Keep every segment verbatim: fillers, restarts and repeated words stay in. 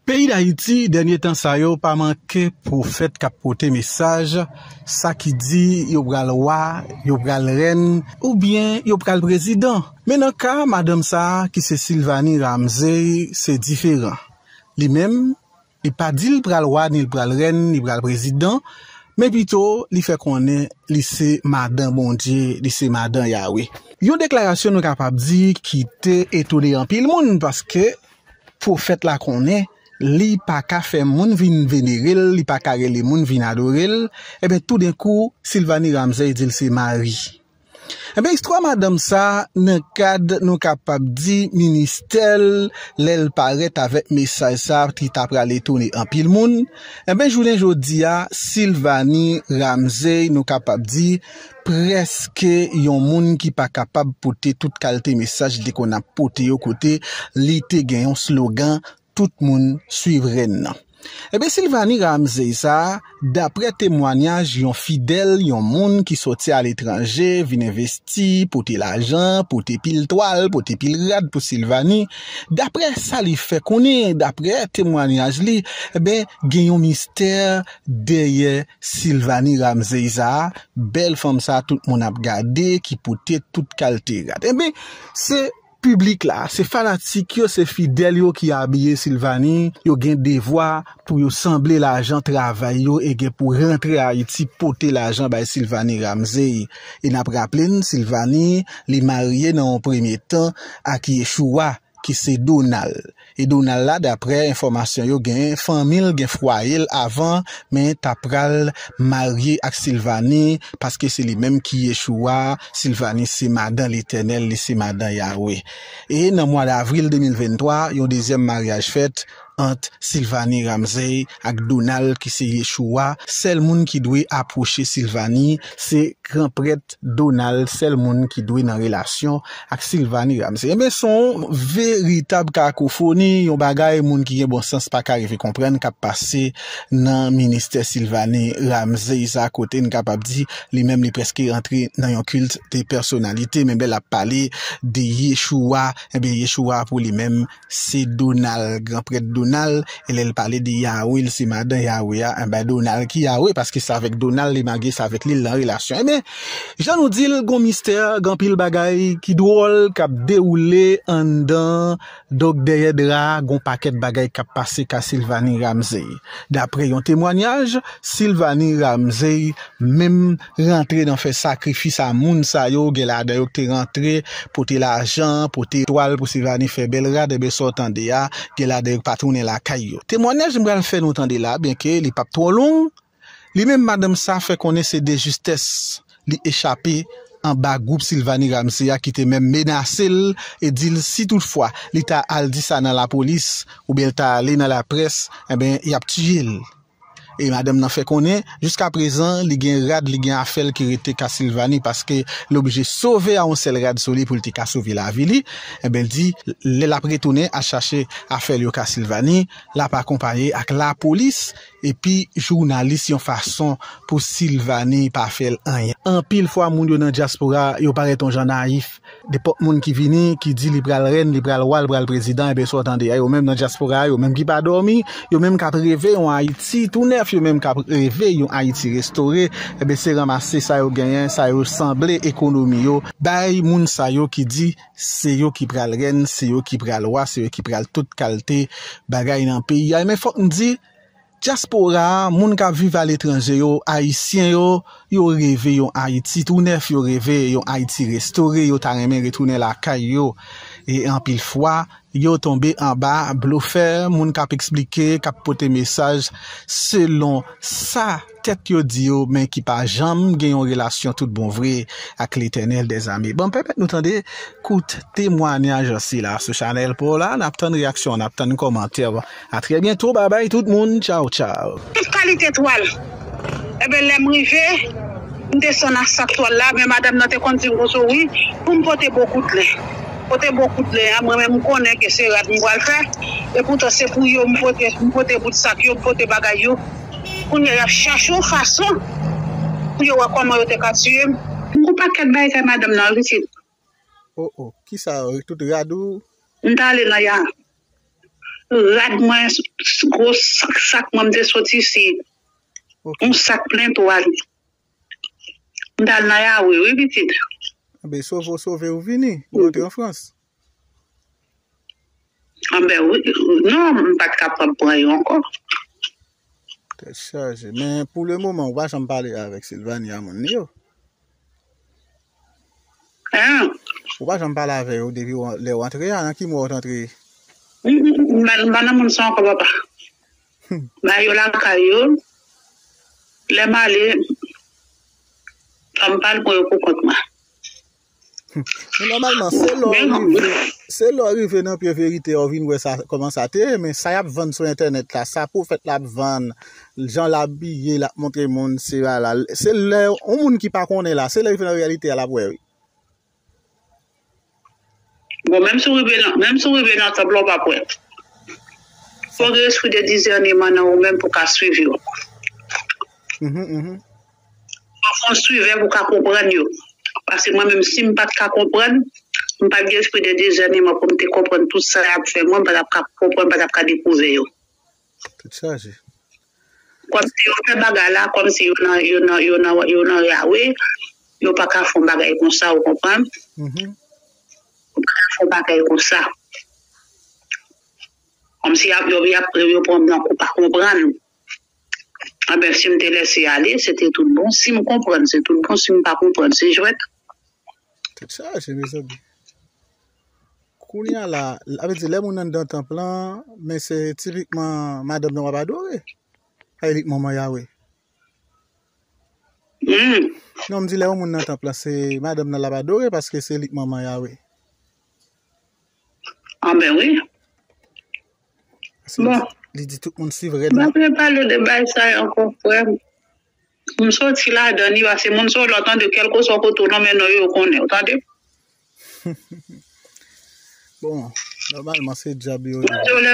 Peyi Dayiti, dènye tan sa yo, pa manke pwofèt k ap pote mesaj, sa ki di yo pral wa, yo pral rèn, oubyen yo pral prezidan. Men nan ka madanm sa a, ki se Sylvanie Ramsey, se diferan. Li menm, li pa di l pral wa, ni l pral rèn, ni pral prezidan, men pito li fè konnen li se madan Bondye, li se madan Yawe. Yon deklarasyon nou kapab di ki te etone anpil moun, paske pwofèt la konnen li pa ka fè moun vin venere l, li pa ka rele moun vin adore l. Ebyen, toudenkou, Sylvanie Ramsey di l se Mari. Ebyen, istwa madanm sa, nan kad nou kapab di ministè l, lè l parèt avèk mesaj sa ki ta pral etone anpil moun, ebyen, jounen jodi a, Sylvanie Ramsey, nou kapab di, prèske yon moun ki pa kapab pote tout kalte mesaj li te konn ap pote yo, kote li te gen yon slogan, tout moun swiv rèn nan. Ebyen, Sylvanie Ramsey sa, daprè temwanyaj yon fidèl, yon moun ki soti aletranje, vin envesti, pote lajan, pote pil twal, pote pil rad pou Sylvanie. Daprè sa li fè konnen, daprè temwanyaj li, ebyen, gen yon mistè dèyè Sylvanie Ramsey sa, bèl fanm sa tout moun ap gade, ki pote tout kalte rad. Ebyen, se piblik la, se fanatik yo, se fidèl yo ki abiye Sylvanie, yo gen devwa pou yo sanble lajan travay yo e gen pou rantre Ayiti pote lajan bay Sylvanie Ramsey. E n ap raple n, Sylvanie, li marye nan yon premye tan ak Yeshua, ki se Donald. E Donald la, daprè enfòmasyon yo gen, fanmi l gen fwaye l avan, men ta pral marye ak Sylvanie, paske se li menm ki Yeshua, Sylvanie se madan Letènèl, li se madan Yawe. E nan mwa davril de mil venntwa, yon dezyèm maryaj fèt ant Sylvanie Ramsey ak Donald ki se Yeshua. Sèl moun ki dwe apwoche Sylvanie, se gran prèt Donald, sèl moun ki dwe nan relasyon ak Sylvanie Ramsey. Ebyen, se yon veritab kakofoni, yon bagay moun ki gen bon sans pa ka rive konprann k ap pase nan ministè Sylvanie Ramsey sa, kote n kapab di li menm li prèske rantre nan yon kilt de pèsonalite, men lè l ap pale de Yeshua, ebyen, Yeshua pou li menm, se Donald, gran prèt Donald, e lè l pale de Yawe, l se madan Yawe a, enben, Donald ki Yawe, paske se avèk Donald li marye, se avèk li l nan relasyon. Ebyen, jan nou di l, gon mistè, gen anpil bagay ki dwòl k ap dewoule anndan, donk dèyè dra, gon pakèt bagay k ap pase ka Sylvanie Ramsey. Daprè yon temwanyaj, Sylvanie Ramsey menm rantre nan fè sakrifis a moun sa yo, gen ladan yo ki te rantre, pote lajan, pote twal pou Sylvanie fè bèl rad, ebyen sa w tande a, gen ladan yo ki pa tounen lakay yo. Temwanyaj m pral fè nou tande la, byenke li p ap twò long, li menm madanm sa fè konnen se de justès li echape anba gwoup Sylvanie Ramsey a ki te menm menase l e di l si toutfwa li ta al di sa nan lapolis oubyen l ta ale nan laprès, ebyen, y ap tiye l. E madanm nan fè konnen, jiskaprezan, li gen rad, li gen afè l ki rete ka Sylvanie, paske l oblije sove a yon sèl rad sou li pou l te ka sove lavi li. Enben, l di, lè l ap retounen al chache afè l yo ka Sylvanie, l ap akonpaye ak lapolis epi jounalis yon fason pou Sylvanie pa fè l anyen. Anpil fwa, moun yo nan dyaspora, yo parèt yon jan nayif. Nenpòt moun ki vini, ki di li pral rèn, li pral wa, li pral prezidan, enben, sa w tande a, yo menm nan dyaspora a, yo menm ki pa dòmi, yo menm k ap reve yon Ayiti tou nèf, yo menm k ap reve yon Ayiti restore, enben, se ranmase sa yo genyen, sa yo sanble ekonomi yo, bay moun sa yo ki di se yo ki pral rèn, se yo ki pral wa, se yo ki pral tout kalte bagay nan peyi a. Men fòk n di, dyaspora a, moun k ap viv aletranje yo, Ayisyen yo, yo reve yon Ayiti tou nèf, yo reve yon Ayiti restore, yo ta renmen retounen lakay yo. E anpil fwa, yo tonbe anba blofè, moun k ap eksplike, k ap pote mesaj selon sa tèt yo di yo, men ki pa janm gen yon relasyon tout bon vre ak Letènèl dèzame. Bon, pèmèt nou tande kout temwanyaj sila sou chanèl pa w la. N ap tann reyaksyon, n ap tann kòmantè. A trè byento, babay tout moun, tchaw tchaw. Tout kalite twal. Enben, lè m rive, m desann ak sak twal la, men madanm nan te konn di m konsa, wi, pou m pote bon kout len. Pote bon kout len an, mwen menm m konnen ke se rad m pral fè, epoutan se pou yo m pote, m pote bout sak yo, m pote bagay yo. Kounye a, y ap chache yon fason pou yo wè kòman yo te ka tiye m. M gon pakèt bagay kay madanm nan, wi, pitit. Oh, oh, kisa, tout rad ou? M t ale nan ya. rad mwen, gwo sak, sak mwen, m te soti isit. Ok. Yon sak plen twal. M t al nan Yawe, wi, pitit. Anben, sove w sove, ou vini. Ou rantre an Frans. Anben, wi. Non, m pa t kapab pran yo ankò. Tèt chaje. Men, pou le moman, ou pa janm pale avèk Silvani a moun li yo? Hein? Ou pa janm pale avè yo depi w- lè w antre a, nan ki mwa w t antre? M, m, m pa nan moun sa ankò, papa. Ba yo lakay yo. Lè m ale, fò m pa al pran yo pou kont mwen. Men nòmalman, se lè w rive, se lè w rive nan pye verite a, w vin wè sa, kòman sa te ye, men sa y ap vann sou entènèt la, sa pwofèt la ap vann, jan l abiye, l ap montre moun, se la, la, se lè yon moun ki pa konnen la, se lè l rive nan reyalite a, l ap wè, wi. Bon, menm si w rive nan, menm si w rive nan tanp lan, w p ap wè. Fò gen espri de disèneman nan ou menm pou w ka swiv yo. Mhm, mhm. Fò w fè yon swivè pou w ka konprann yo. Paske mwen menm, si m pa t ka konprann, m pa t gen espri de disèneman pou m te konprann tout sa y ap fè mwen, m pa t ap ka konprann, m pa t ap ka dekouvè yo. Tèt chaje. Kòmsi yo fè bagay la, kòmsi yo nan, yo nan, yo nan, yo nan Yawe, yo pa ka fè yon bagay konsa, ou konprann? Mhm. Yo pa ka fè yon bagay konsa. Kòmsi y ap, yo, y ap, yo pran m nan kou pa konprann. Anben, si m te lèse ale, se te tout bon. Si m konprann, se tout bon. Si m pa konprann, se jwèt. Tèt chaje, mezanmi. Kounye a la, sa vle di lè moun anndan tanp lan, men se tipikman madanm nan w ap adore. Sa vle di manman Yawe. Hmm. Non, m di lè yon moun nan tanp lan, se madanm nan l ap adore paske se li k manman Yawe. Anben wi. Paske li, bon, li di tout moun swiv rèd la. M pa vle pale de bagay sa yo ankò, frè m. M soti ladan li, paske moun sa yo, lè w tande, kèlkeswa kote w nan men non yo, yo konnen, w tande? Bon, nòmalman, se dyab yo ye. Yo lè,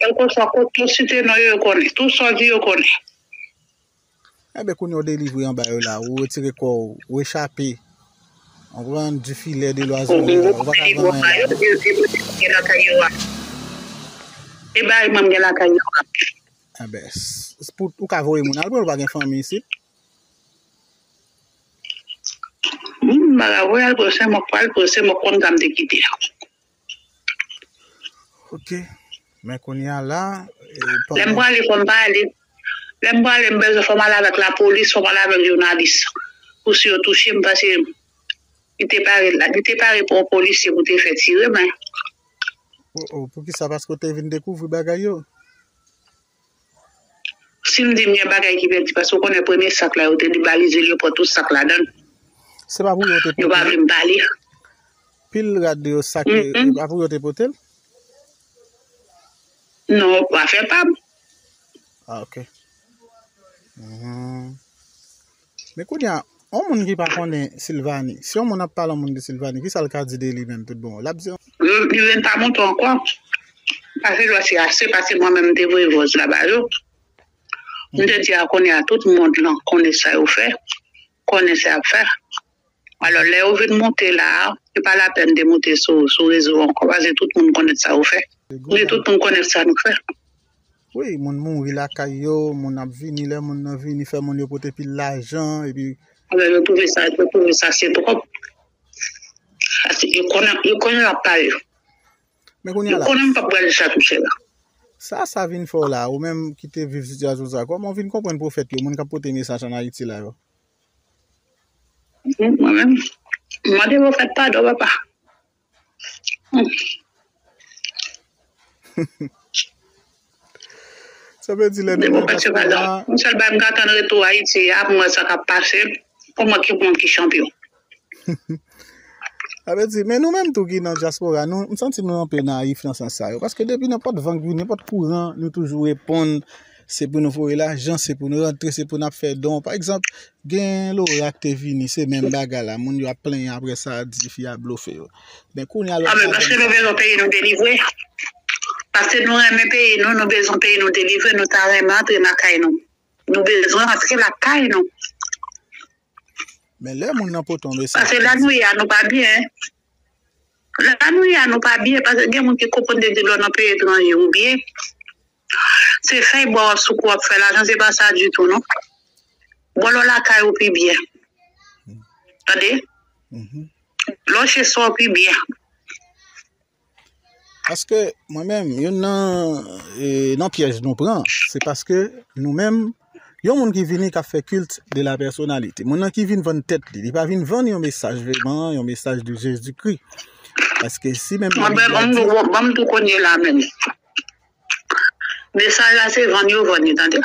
kèlkeswa kote w site non yo, yo konnen. Tout sa w di, yo konnen. Enben, kounye a w delivre anba yo la, ou retire kò w, ou echape. Ou pran du filet, de lwazo, ou pa ka vann anyen la. E bay mwen gen lakay yo. Enben, s- s- pou, ou ka voye moun al pran l, ou pa gen fanmi isit? Hmm, m pa ka voye al pran, se mwen k pral pran, se mwen k konn sa m te kite a. Ok. Men kounye a la, e, lè m pandan prale, fò m pa ale. Lè m prale, m bezwen fò m ale avèk lapolis, fò m ale avèk jounalis. Pou si yo touche m, paske li te pare la, li te pare pou yon polisye pou te fè tire, men. Oh, oh, poukisa? Paske w te vin dekouvri bagay yo? Si m di m gen bagay ki pèdi, paske w konnen premye sak la, yo te debalize l, yo pran tout sak ladan l. Se pa pou yo te pote l? Yo pa vle m pale. Pil rad yo sak, e pa pou yo te pote l? Non, afè pa m. Ah, ok. Mhm. Men kounye a, yon moun ki pa konnen Silvani, si yon moun ap pale yon moun de Silvani, kisa l ka di de li menm tout bon? L ap di, li vin pa monte ankò. Paske lè se ase, paske mwen menm m te voye vòz la ba yo. M te di a kounye a tout mond lan konnen sa yo fè, konnen sa y ap fè. Alò, lè yo vin monte la a, se pa lapèn de monte sou, sou rezo ankò, paske tout moun konnen sa yo fè. Men tout moun konnen sa nou fè. Wi, moun mouri lakay yo, moun ap vini, lè moun nan vini, fè moun yo pote pil lajan, epi lè yo twouve sa, yo twouve sa se twòp. Paske yo konnen, yo konnen y ap pale. Men kounye a la, yo konnen m p ap pral di sa touche la. Sa, sa vin fè w la, ou menm ki te viv sitiyasyon sa, kòman w vin konprann pwofèt yo, moun k ap pote mesaj ann Ayiti la yo? Mwen menm, m mande pwofèt padon, papa. Sa vle di lè nou nan dyaspora. Yon sèl bagay m ka tann retou Ayiti a, pou m wè sa k ap pase, pou m wè ki moun ki chanpyon. Sa vle di, men nou menm tou ki nan dyaspora, nou, m santi nou anpe nayif nan sans sa yo. Paske depi nenpòt van k vini, nenpòt kouran, nou toujou reponn, se pou nou voye lajan, se pou nou rantre, se pou n ap fè don. Pa egzanp, gen Laura k te vini, se menm bagay la. Moun yo ap plenyen apre sa, di fi a blofe yo. Men kounye a, lòt... Ah, men paske nou bezwen peyi nou delivre. Paske nou renmen peyi nou, nou bezwen peyi nou delivre, nou ta renmen antre lakay nou. Nou bezwen antre lakay nou. Men lè moun nan pote yon mesaj... Paske la nou ye a, nou pa byen. La nou ye a, nou pa byen, paske gen moun ki konprann te di lè w nan peyi etranje, ou byen. Se fèy bwa w ap souke w ap fè lajan, se pa sa ditou, non. Bò lè w lakay ou pi byen. Tande? Lè w chez swa w pi byen. Paske mwen menm, youn nan, e, nan pyèj nou pran, se paske nou menm, yon moun ki vini k ap fè culte de la personnalité. Moun nan ki vin vann tèt li, li pa vin vann yon mesaj vrèman, yon mesaj de Jezikri. Paske si menm. Mwen, ban m tou, ban m tou konye la menm. Mesaj la se vann yo vann li, tande.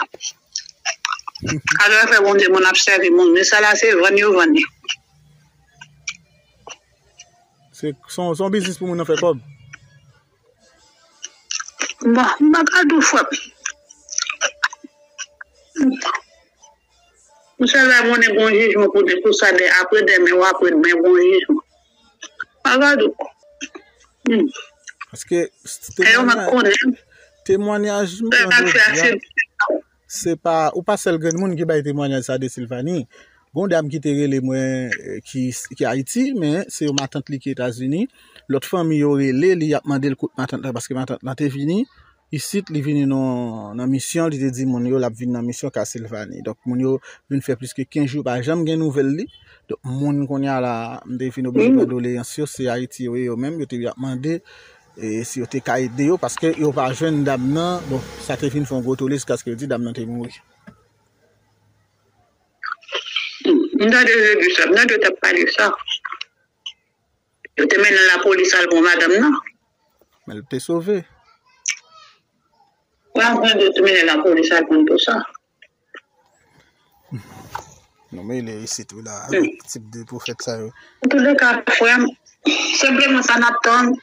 Alò, fè Bondye moun ap sèvi moun. Mesaj la se vann yo vann li. Se se yon biznis pou moun nan fè kòb. Bon, m pa ka di w frè m. M sèvi a moun gen yon jijman pou de pou sa de apre demen ou apre demen gen yon jijman. M pa ka di w. Paske temwanyaj mwen jodi a, se pa, ou pa sèl grenn moun ki bay temwanyaj sa de Sylvanie. Gon dam ki te rele mwen ki, ki Ayiti, men se yon matant li ki Etazini. Lòt fanmi yo rele li, y ap mande l kot matant lan, paske matant lan te vini isit, li vini nan, nan misyon, li te di moun yo l ap vin nan misyon ka Sylvanie. Donk, moun yo vin fè plis ke kenz jou, pa janm gen nouvèl li. Donk, moun kounye a la, m te vin oblije pran doleyans yo, se Ayiti yo ye yo menm, yo te ap mande e si yo te ka ede yo, paske yo pa jwenn dam nan. Bon, sa te vin fè yon gwo tole jiskaske yo di dam nan te mouri. M tande yo di sa, m tande yo t ap pale sa. Yo te mennen l lapolis al pran madanm nan. Men l te sove. Wi, m tande yo te mennen l lapolis al pran l pou sa. Nou mele isit wi la avèk tip de pwofèt sa yo. Antouleka, frè m, senpleman sa n ap tann,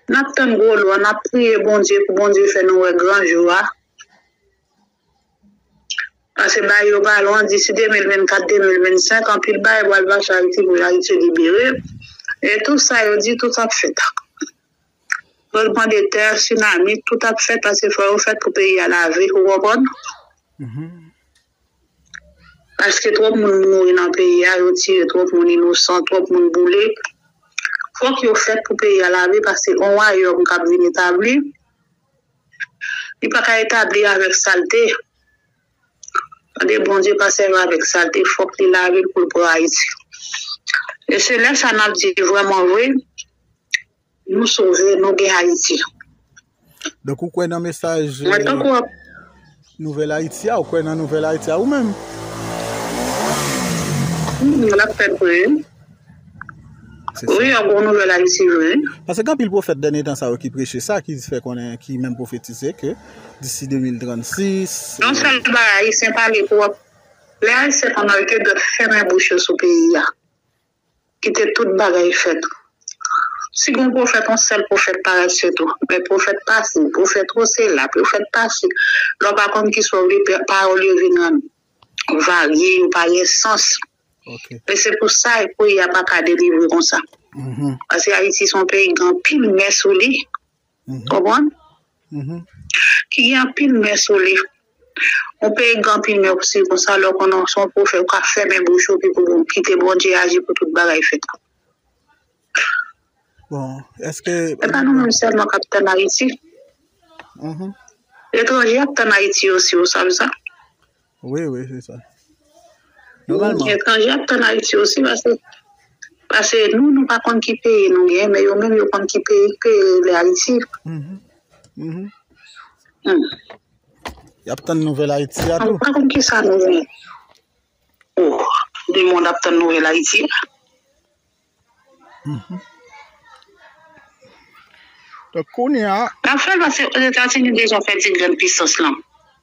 n ap tann gwo lwa, n ap priye Bondye pou Bondye fè nou wè gran jou a. Paske bagay yo pa lwen, disi de mil vennkat, de mil vennsenk, anpil bagay pral pase Ayiti pou Ayiti libere. E tou sa yo di, tout ap fèt. Tranblemanntè, sinami, tout ap fèt, paske fò yo fèt pou peyi a lave, ou konprann? Paske twòp moun mouri nan peyi a, yo tiye twòp moun inosan, twòp moun boule. Fòk yo fèt pou peyi a lave, paske yon wayòm k ap vin etabli, li pa ka etabli avèk salte. Tande, Bondye pa sèvi avèk salte, fòk li lave l pou l pran Ayiti. E se lè sa n ap di vrèman vre, nou sove, nou gen Ayiti. Donk, ou kwè nan mesaj Nouvèl Ayiti a? Ou kwè nan Nouvèl Ayiti a ou menm? L ap fèt vre. Wi, yon bon nouvèl Ayiti vre. Paske gen anpil pwofèt dènye tan sa yo ki preche sa, ki fè konnen, ki menm pwofetize ke disi de mil trannsis. Yon sèl bagay, Ayisyen pale twòp. Lè Ayisyen konn yo te dwèt fèmen bouch yo sou peyi a. Kite tout bagay fèt. Si gen yon pwofèt, yon sèl pwofèt parèt se tou. Men pwofèt pa si, pwofèt twò sela, pwofèt pa si. Lè w pa konn kisa w vle, pawòl yo vin varye, yo pa gen sans. E se pou sa peyi a pa ka delivre konsa. Paske Ayiti se yon peyi ki gen anpil mè sou li. Konprann? Ki gen anpil mè sou li. Yon peyi ki gen anpil mè sou li konsa, lè w konnen se yon pwofèt, ou ka fèmen bouch ou epi pou kite Bondye aji pou tout bagay fèt. Bon, èske. E pa nou menm sèlman k ap tann Ayiti. Etranje ap tann Ayiti osi, ou sav sa? Wi, wi, se sa. Nòmalman. Etranje ap tann Ayiti osi, paske, paske nou, nou pa konn ki peyi nou gen, men yo menm, yo konn ki peyi, peyi rele Ayiti. Y ap tann nouvèl Ayiti a tou. Nou pa konn kisa nou gen. Oh, de moun ap tann nouvèl Ayiti a. Donk, kounye a. N ap fè l paske Ozetazini deja fè ti grenn pisans lan.